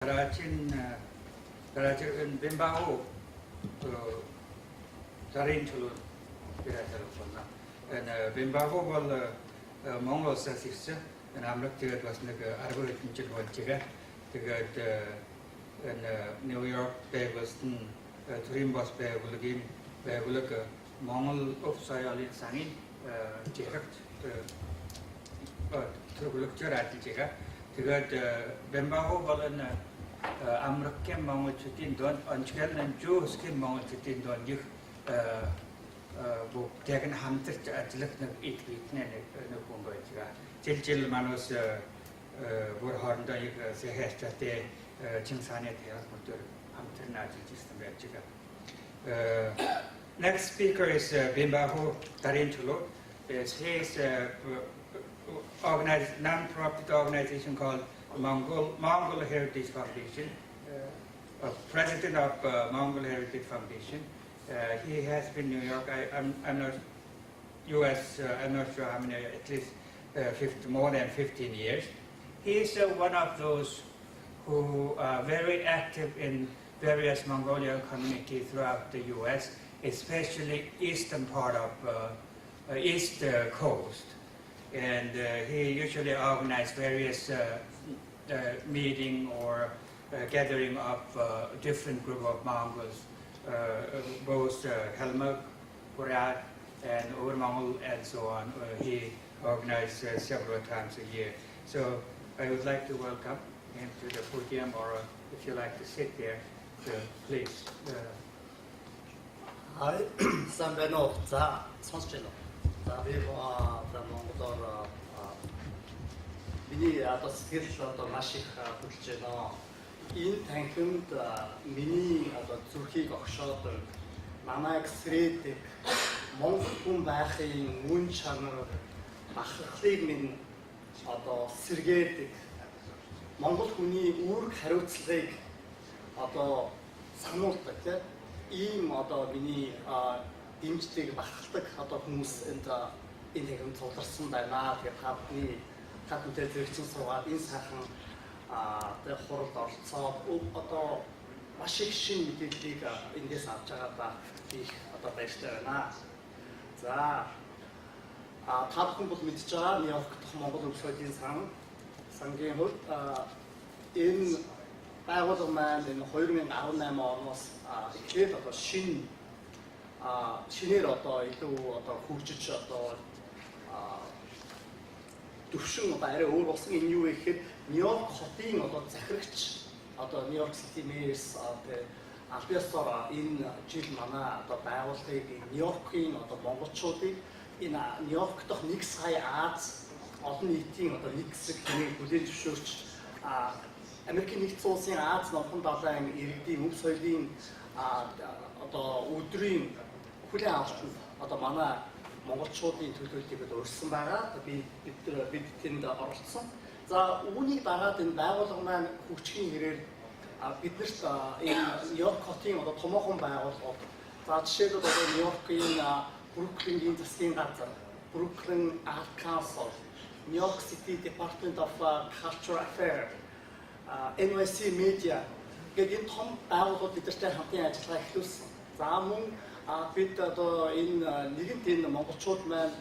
Дараачин дараачин Бимбаху дарын чулуу бирасар болно. Энэ Бимбаху бол Монгол улсаас ирсэн. Энэ Америк тэгээд бас нэг 10 хэдэн жил болж байгаа. Тэгээд энэ Нью-Йорк байгуулсан төрийн бос байгууллагын байгууллага Монгол өв соёлын сангийн жихэгт төлөөлөгчөөр ажиллаж байгаа. Тэгээд Бимбаху бол энэ Америкийн монголчуудын донд онцгой Жөөсгийн монголчуудын донд их бүгдийг нь хамтарч ажиллах нэг идэвхтэй нэг хүн байж байгаа. Жил жил манус бүр хоорондоо их сэхэрчтэй чин саны тавиад бүгд хамтарч ажиллаж ирсэн байж байгаа. Next speaker is Bimbahu Darinchulu. He is organized non-profit organization called Mongol Heritage Foundation, president of Mongol Heritage Foundation. He has been New York. I'm not U.S. I'm not sure how many, at least 50, more than 15 years. He is one of those who are very active in various Mongolian communities throughout the U.S., especially eastern part of East Coast. And he usually organizes various meeting or gathering of different group of Mongols, both Kalmyk, Buryat, and Ur Mongol, and so on. He organized several times a year. So I would like to welcome him to the podium, or if you like to sit there, please. Хай, сайн байна уу? За, сонсож байна уу? За, би за монголоор миний одоо сэтгэл одоо маш их хөдөлж байна. Энэ танхимд миний одоо зүрхийг огшоодог, намайг сэрээдэг, монгол хүн байхын мөн чанар бахархлыг минь одоо сэргээдэг, монгол хүний үүрэг хариуцлагыг одоо сануулдаг тийм ийм одоо миний дэмждэг, бахархдаг одоо хүмүүс энд энэ танхимд цугларсан байна. Тэгээд та бүхний та бүхэнтэй зэрэгцэн суугаад энэ сайхан тэг хуралд оролцоод одоо маш их шинэ мэдээллийг эндээс авч байгаадаа их одоо баяртай байна. За, та бүхэн бол мэдж байгаа Нью-Йорк дахь Монгол өв соёлын сангийн хувьд энэ байгууллага маань энэ 2018 оноос эхлээд одоо шинээр одоо илүү одоо хөгжиж одоо төвшин одоо арай өөр болсон. Энэ юу вэ гэхээр Нью-Йорк хотын одоо захирагч одоо Нью-Йорк City Mayors аль биесоор энэ жил манай одоо байгууллагыг Нью-Йоркийн одоо монголчуудыг энэ Нью-Йорк дахь 1 сая Ази олон нийтийн одоо нэг хэсэг хэмээн хүлээн зөвшөөрч Америкийн нэгдсэн улсын Ази номхон далайн иргэдийн өв соёлын одоо өдрийн хүлээн авалтанд одоо манай монголчуудын төлөөллийг урьсан байгаа. Би бид тэнд оролцсон. За, үүнийг дагаад энэ байгууллага маань хөгжихийн хэрээр биднэрт энэ Нью-Йорк хотын одоо томоохон байгууллагууд, за жишээлбэл одоо Нью-Йоркийн Бруклингийн засгийн газар, Brooklyn Art Council, New York City Department of Cultural Affairs, NYC Media гэдэг энэ том байгууллагууд бидэнтэй хамтын ажиллагаа эхлүүлсэн. За, мөн бид одоо энэ нэгэнт энэ монголчууд маань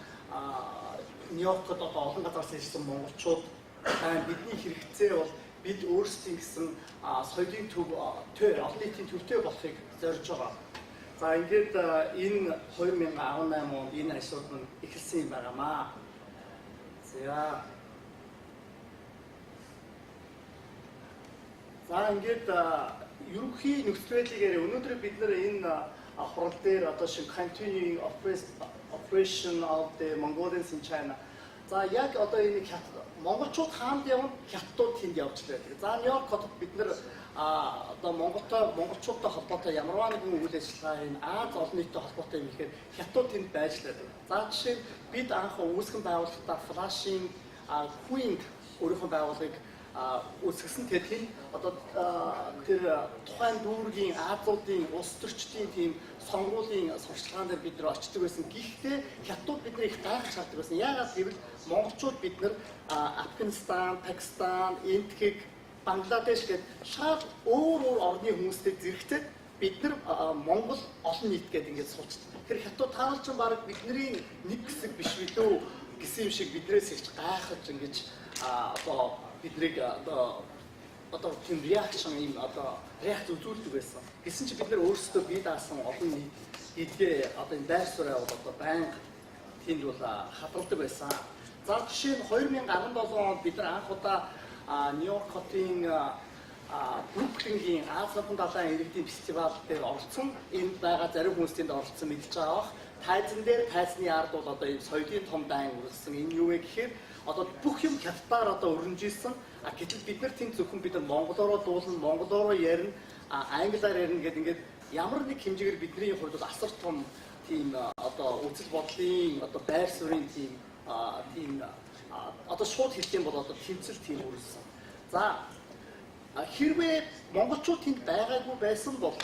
Нью-Йоркод одоо олон газараас ирсэн монголчууд байна. Бидний хэрэгцээ бол бид өөрсдийн гэсэн соёлын төв олон нийтийн төвтэй болохыг зорж байгаа. За, ингээд энэ 2018 онд энэ ажлууд нь эхэлсэн юм байгаамаа. За. За, ингээд ерөнхий нөхцөл байдлыг яриа. Өнөөдөр бид нар энэ хурал дээр одоо шинэ continuing operation of the Mongolians in China. За, яг одоо энэ монголчууд хаанд явна, хятадууд тэнд явж байдаг. За, Нью-Йорк хотод бид нар одоо монголтой монголчуудтай холбоотой ямарваа нэгэн үйл ажиллагаа энэ Ази олон нийттэй холбоотой юм ихээр хятадууд тэнд байж байдаг. За, жишээ нь бид анх үүсгэн байгуулахдаа Флашинг Хуинг өөрийнхөө байгууллагыг үүсгэсэн. Тэгээд хэн одоо тэр тухайн дүүргийн Азуудын улс төрчдийн тийм сонгуулийн сурчлагаан дээр бид нар очдог байсан. Гэхдээ хятадууд бид нар их гайхаж хардаг байсан. Яагаад гэвэл монголчууд бид нар Афганистан, Пакистан, Энэтхэг, Бангладеш гээд шал өөр өөр орны хүмүүстэй зэрэгтэй бид нар Монгол олон нийт гээд ингээд суучдаг. Тэр хятад таавал ч баг бидний нэг хэсэг биш билүү гэсэн юм шиг биднээс их гайхаж ингэж одоо биднийг одоо тийм reaction юм одоо реакц үзүүлдэг байсан. Гэсэн чи бид нар өөрсдөө бие даасан олон нийт гэдгээ одоо энэ байр сууриа бол одоо байнга тэнд бол хадгалдаг байсан. За, жишээ нь 2017 онд бид нар анх удаа Нью-Йорк хотын Бруклингийн Ази Номхон далайн иргэдийн фестивал дээр оролцсон. Энд байгаа зарим хүмүүс тэнд оролцсон, мэдж байгаа бах. Тайзан дээр, тайзны ард бол одоо ийм соёлын том дайн үргэлжсэн. Энэ юу вэ гэхээр одоо бүх юм хятадаар одоо өрнөжсэн. А гэтэл бид нар тэнд зөвхөн бид нар монголоороо дуулна, монголоороо ярина, англиар ярина гэдэг ингээд ямар нэг хэмжээгээр бидний хувьд бол асар том тийм одоо үзэл бодлын одоо байр суурийн тийм одоо шууд хэлэх юм бол одоо тэмцэл тийм үргэлжсэн. За, хэрвээ монголчууд тэнд байгаагүй байсан бол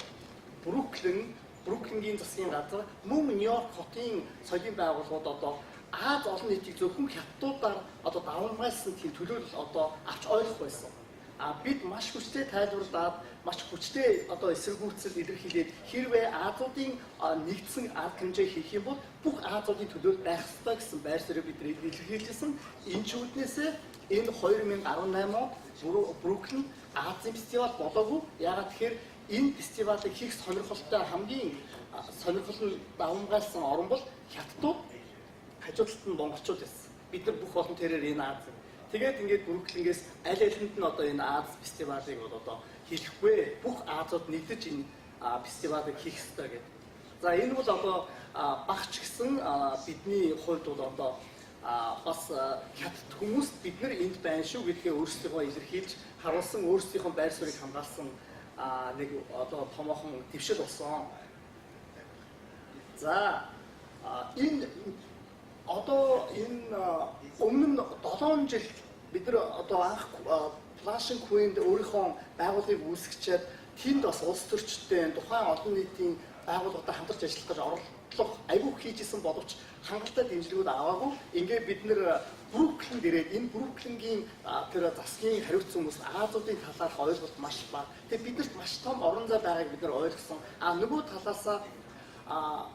Бруклин, Бруклингийн засгийн газар, мөн Нью-Йорк хотын соёлын байгууллагууд одоо Ази олон нийтийг зөвхөн хятадуудаар одоо давамгайлсан тийм төлөөлөл одоо авч ойлгох байсан. А бид маш хүчтэй тайлбарлаад, маш хүчтэй одоо эсэргүүцэл илэрхийлээд, хэрвээ Азиудын нэгдсэн арга хэмжээ хийх юм бол бүх Азиудын төлөөлөл байх ёстой гэсэн байр суурийг бид илэрхийлжсэн. Энэ ч үүднээсээ энэ 2018 онд Бруклин Азийн фестивал болоогүй. Яагаад тэгэхээр энэ фестивалыг хийх сонирхолтой, хамгийн сонирхол нь давамгайлсан орн бол хятадууд, хажуу талд нь монголчууд байсан. Бид нар бүх олон тэрээр энэ Аз. Тэгээд ингээд Бруклингээс аль алинд нь одоо энэ Аз фестивалыг бол одоо хийхгүй, бүх Азууд нэгдэж энэ фестивалыг хийх ёстой гэдэг. За, энэ бол одоо багч гэсэн бидний хувьд бол одоо бас хятад хүмүүст бид нар энд байна шүү гэдгээ өөрсдийгөө илэрхийлж харуулсан, өөрсдийнхөө байр суурийг хамгаалсан нэг одоо томоохон дэвшил болсон. За, энэ одоо энэ өмнө нь 7 жил бид нар одоо анх Flushing Queen-д өөрийнхөө байгууллагыг үүсгэчээд тэнд бас улс төрчтэй, тухайн олон нийтийн байгууллагатай хамтарч ажиллах гэж оролдлого айгүй хийжсэн боловч хангалттай дэмжлэгүүд аваагүй. Ингээд бид нэр Бруклинд ирээд энэ Бруклингийн тэр засгийн хариуцсан хүмүүс Азиудын талаарх ойлголт маш бага. Тэгээ биднэрт маш том орон зай байгааг бид нар ойлгосон. А нөгөө талаасаа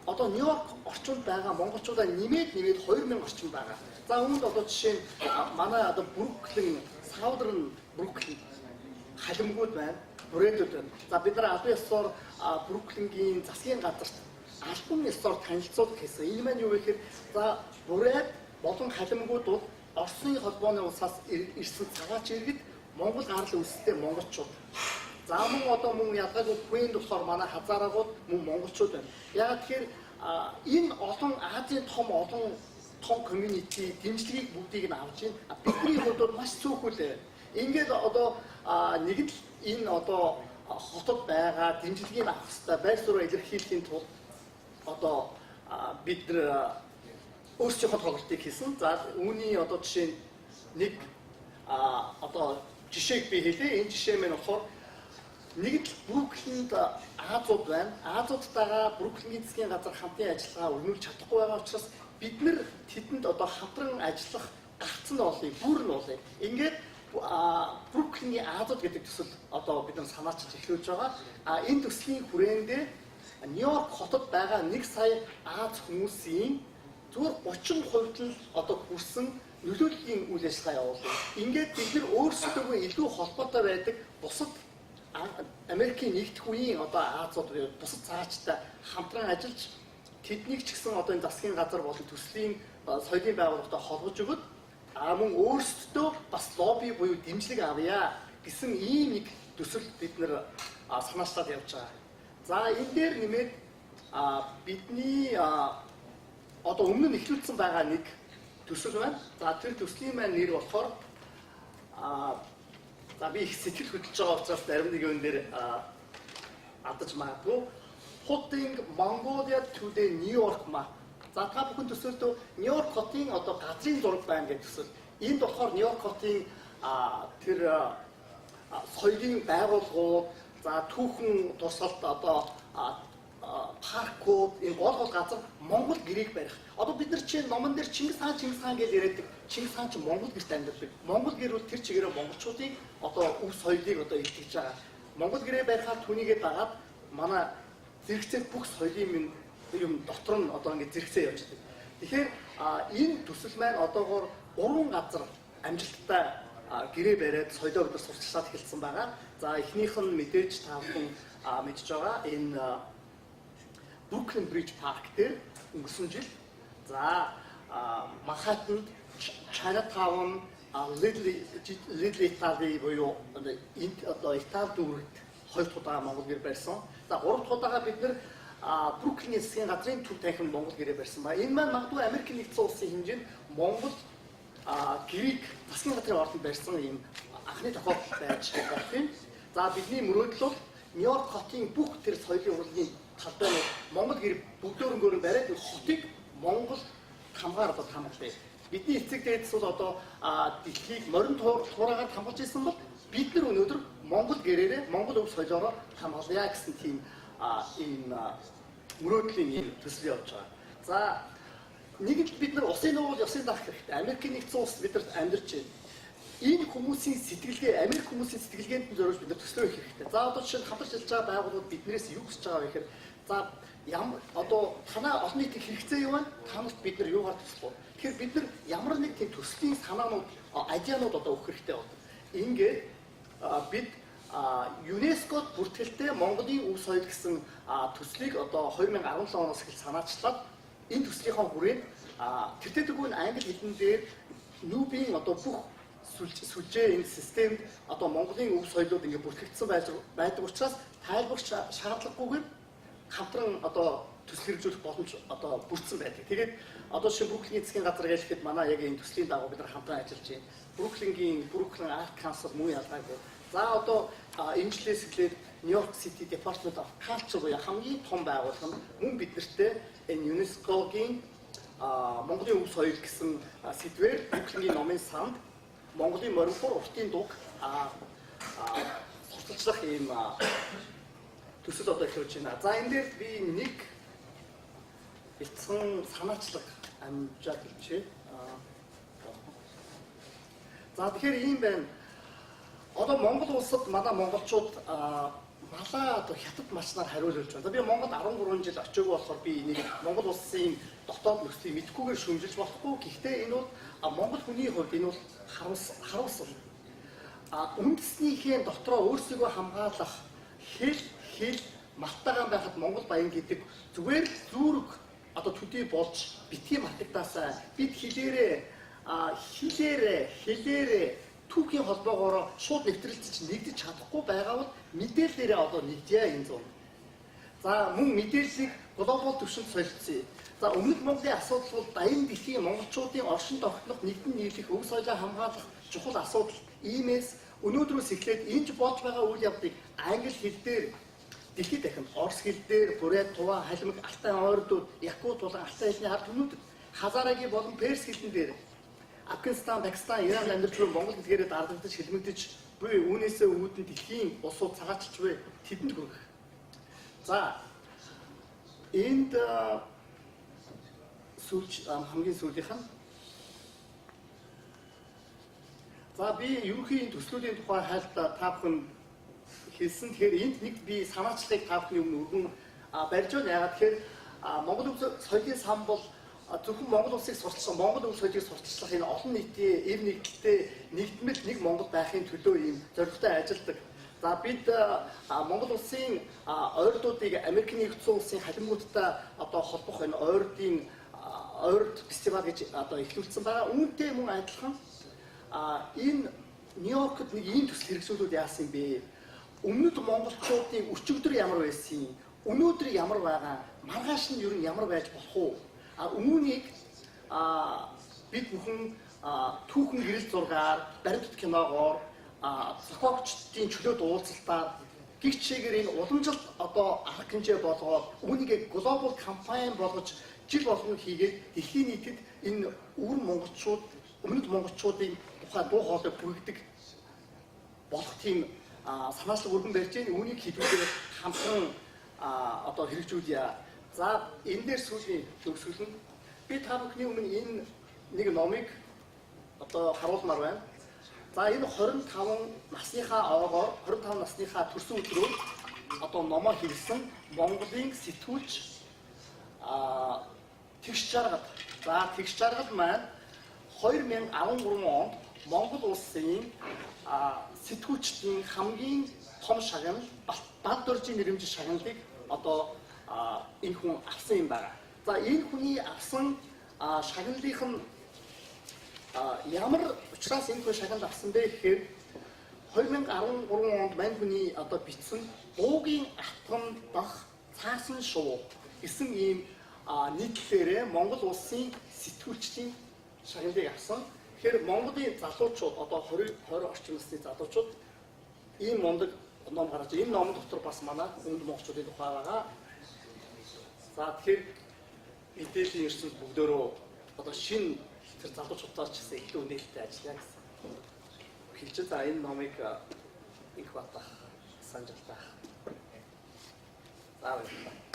одоо Нью-Йорк орчинд байгаа монголчуудаа нэмээд нэмээд 2000 орчим байгаа. За, үүнд одоо жишээ нь манай одоо Бруклин, Southern Бруклин халимгууд байна, бүрээдүүд байна. За, бид нар албан ёсоор Бруклингийн засгийн газарт албан ёсоор танилцуулга хийсэн. Энэ маань юу вэ гэхээр за бүрээд болон халимгууд бол Оросын холбооны улсаас ирсэн цагаач иргэд, Монгол гарал үүсэлтэй монголчууд. За, мөн одоо мөн ялгаагүй Queen болохоор манай хазаараагууд мөн монголчууд байна. Яагаад тэгэхээр энэ олон Азийн том олон том community дэмжлэгийг бүгдийг нь авч байна. Бидний хувьд бол маш цөөхөл. Ингээд одоо нэг л энэ одоо хотод байгаа дэмжлэгийг авах хэрэгтэй, байр сууриа илэрхийлэхийн тулд одоо бид нар өөрсдийнхөө тоглолтыг хийсэн. За, үүний одоо жишээ нь нэг одоо жишээг би хэлье. Энэ жишээ маань болохоор нэг л Бруклинд Азууд байна. Азуудтайгаа Бруклингийн засгийн газар хамтын ажиллагаа өрнүүлж чадахгүй байгаа учраас бид нар тэдэнд одоо хамтран ажиллах гарц нь олъё, бүр нь олъё. Ингээд Бруклингийн Азууд гэдэг төсөл одоо бид нар санаачилж эхлүүлж байгаа. А энэ төслийн хүрээндээ Нью-Йорк хотод байгаа 1 сая Аз хүмүүсийн зүгээр 30% нь одоо хүрсэн нөлөөллийн үйл ажиллагаа явуулна. Ингээд бид нар өөрсдөө илүү холбоотой байдаг бусад Америкийн нэгдэх үеийн одоо Азууд буюу бусад цагаачтай хамтран ажиллаж, тэднийг ч гэсэн одоо энэ засгийн газар болон төслийн соёлын байгууллагатай холбож өгөөд, а мөн өөрсдөө бас лобби буюу дэмжлэг авъя гэсэн ийм нэг төсөл бид нэр санаачлаад явж байгаа. За, энэ дээр нэмээд бидний одоо өмнө нь эхлүүлсэн байгаа нэг төсөл байна. За, тэр төслийн маань нэр болохоор за би их сэтгэл хөдлөж байгаа учраас зарим нэг юм дээр алдаж магадгүй. Putting Mongolia to the New York map. За, та бүхэн төсөөлтөө Нью-Йорк хотын одоо газрын зураг байна гэж төсөөл. Энд болохоор Нью-Йорк хотын тэр соёлын байгууллагууд, за түүхэн дурсгалт одоо паркууд, энэ гол гол газар Монгол гэрээг барих. Одоо бид нар чинь номон дээр Чингис хаан, Чингис хаан гэж яриаддаг. Чингис хаан чинь Монгол гэрт амьдардаг. Монгол гэр бол тэр чигээрээ монголчуудын одоо өв соёлыг одоо илтгэж байгаа. Монгол гэрээ барихаар түүнийгээ дагаад манай зэрэгцээ бүх соёлын минь юм дотор нь одоо ингэ зэрэгцээ явж байдаг. Тэгэхээр энэ төсөл маань одоогоор 3 газар амжилттай гэрээ бариад соёлоо бид нар сурталчлаад эхэлсэн байгаа. За эхнийх нь мэдээж та бүхэн мэдж байгаа энэ Brooklyn Bridge Park дээр өнгөрсөн жил, за Манхэттенд Chinatown, Little Italy буюу энд одоо Итали дүүрэгт хоёр дахь удаага Монгол гэр барьсан. За гурав дахь удаага бид нар Бруклиний засгийн газрын төв танхимд Монгол гэрээ барьсан ба. Энэ маань магадгүй Америк нэгдсэн улсын хэмжээнд Монгол гэрийг засгийн газрын ордонд барьсан ийм анхны тохиолдол байж болох юм. За бидний мөрөөдөл бол Нью-Йорк хотын бүх тэр соёлын урлагийн талбайнууд Монгол гэр бүгдөөрөнгөөр нь бариад хотыг Монгол тамгаар одоо хамгаалъя. Бидний эцэг дээдэс бол одоо дэлхийг морин туураагаар хамгаалж ирсэн бол бид нар өнөөдөр Монгол гэрээрээ Монгол өв соёлоороо хамгаалъя гэсэн тийм ийм мөрөөдлийн ийм төсөл явж байгаа. За нэгэнт бид нар усын нугуул ёсын даах хэрэгтэй. Америкийн нэгдсэн улс бидэрт амьдарч байна. Энэ хүмүүсийн сэтгэлгээ, Америк хүмүүсийн сэтгэлгээнд нь зориулж бид нар төслөө хийх хэрэгтэй. За одоо жишээ нь хамтарч ажиллаж байгаа байгууллагууд биднээс юу хүсэж байгаа вэ гэхээр за ямар одоо танаа олон нийтийн хэрэгцээ юу вэ? Та нарт бид нар юугаар туслах вэ? Тэгэхээр бид нар ямар нэг тийм төслийн санаанууд, idea нууд одоо өгөх хэрэгтэй байна. Ингээд бид ЮНЕСКОд бүртгэлтэй Монголын өв соёл гэсэн төслийг одоо 2017 оноос эхэлж санаачлаад энэ төслийнхаа хүрээнд тэртээ англи хэлэн дээр NUBE-ийн одоо бүх сүлжээ энэ системд одоо Монголын өв соёлууд ингээд бүртгэгдсэн байдаг учраас тайлбарч шаардлагагүйгээр хамтран одоо төсөл хэрэгжүүлэх боломж одоо бүрдсэн байдаг. Тэгээд одоо жишээ Бруклиний засгийн газар хэлэхэд манай яг энэ төслийн дагуу бид нар хамтран ажиллаж байна. Бруклингийн Brooklyn Art Council мөн ялгаагүй. За одоо энэ жилээс эхлээд New York City Department of Culture буюу хамгийн том байгууллага нь мөн бид нартэй энэ ЮНЕСКО-гийн Монголын өв соёл гэсэн сэдвээр Бруклингийн номын санд Монголын морин хуур уртын дуг сурталчлах ийм төсөл одоо эхлүүлж байна. За энэ дээр би нэг бяцхан санаачлаг амжаад хэлчихье. За тэгэхээр ийм байна. Одоо Монгол улсад манай монголчууд малаа одоо хятад малчнаар хариулж байна. За би Монголд 13 жил очиагүй болохоор би энийг Монгол улсын дотоод нөхцөлийг мэдэхгүйгээр шүүмжилж болохгүй. Гэхдээ энэ бол Монгол хүний хувьд энэ бол харамсал. Үндэснийхээ дотроо өөрсдийгөө хамгаалах хэл малтайгаан байхад Монгол баян гэдэг зүгээр л зүүрэг одоо төдий болж битгий мартагдаасаа бид хэлээрээ түүхийн холбоогоороо шууд нэвтрэлцэж нэгдэж чадахгүй байгаа бол мэдээллээрээ одоо нэгдъя энэ зун. За мөн мэдээллийг глобал түвшинд солилцъя. За өмнөд Монголын асуудал бол даян дэлхийн монголчуудын оршин тогтнох, нэгдэн нийлэх, өв соёлоо хамгаалах чухал асуудал. Иймээс өнөөдрөөс эхлээд энд болж байгаа үйл явдлыг англи хэл дээр дэлхийд дахин орос хэл дээр Бурят, Тува, Халимаг, Алтай ойрдууд, Якут болон Алтай хэлний ард түмнүүдэд, Хазарагийн болон Перс хэлэн дээр Афганистан, Пакистан, Иран амьдарч буй Монгол хэлээрээ дарлагдаж хэлмэгдэж буй үүнээсээ үүдэн дэлхийн улсууд цагаачилж буй тэдэнд хүргэх. За энд сүүлч хамгийн сүүлийнх нь за би ерөнхий энэ төслүүдийн тухай хайлт та бүхэн хэлсэн. Тэгэхээр энд нэг би санаачлагыг та бүхний өмнө өргөн барьж байна. Яагаад тэгэхээр Монгол соёлын сан бол зөвхөн Монгол улсыг сурталчлах, Монгол өв соёлыг сурталчлах энэ олон нийтийн эв нэгдэлтэй нэгдмэл нэг Монгол байхын төлөө ийм зорилготой ажилладаг. За бид Монгол улсын ойрдуудыг Америкийн нэгдсэн улсын халимгуудтай одоо холбох энэ ойрдын ойрд фестивал гэж одоо эхлүүлсэн байгаа. Үүнтэй мөн адилхан энэ Нью-Йоркод нэг ийм төсөл хэрэгжүүлүүд яасан юм бэ? Өмнөд монголчуудын өчигдөр ямар байсан юм? Өнөөдөр ямар байгаа? Маргааш нь ер нь ямар байж болох уу? Үүнийг бид бүхэн түүхэн гэрэл зургаар, баримтат киногоор, зохиогчдын чөлөөт уулзалтаар гих чигээр энэ уламжлалт одоо арга хэмжээ болгоод үүнийг глобал кампань болгож жил болгон хийгээд дэлхийн нийтэд энэ өвөр монголчууд, өмнөд монголчуудын тухай дуу хоолой бүргэдэг болох тийм санаачлаг өргөн барьж байна. Үүнийг хэдүүлээ хамтран одоо хэрэгжүүлье. За, энэ дээр сүүлийн төгсгөл нь би та бүхний өмнө энэ нэг номыг одоо харуулмаар байна. За, энэ 25 насныхаа ойгоор, 25 насныхаа төрсөн өдрөөр одоо номоо хэвлэсэн Монголын сэтгүүлч Тэгш Жаргал. За, Тэгш Жаргал маань 2013 онд Монгол улсын сэтгүүлчдийн хамгийн том шагнал, Бал Доржийн нэрэмжит шагналыг одоо энэ хүн авсан юм байна. За, энэ хүний авсан шагналынх нь ямар учраас энэ хүн шагнал авсан бэ гэхээр 2013 онд мань хүний одоо бичсэн "Буугийн атган дах цаасан шувуу" гэсэн ийм нийтлэлээрээ Монгол улсын сэтгүүлчдийн шагналыг авсан. Тэгэхээр Монголын залуучууд, одоо 20 20 орчим насны залуучууд ийм мундаг ном гаргаж, энэ ном дотор бас манай өмнөд монголчуудын тухай байгаа. За, тэгэхээр мэдээллийн ертөнц бүгдөө одоо шинэ тэр залуучуудаа ч гэсэн илүү нээлттэй ажиллая гэсэн хэлж, за, энэ номыг их батах санжилтаа. За, баярлалаа.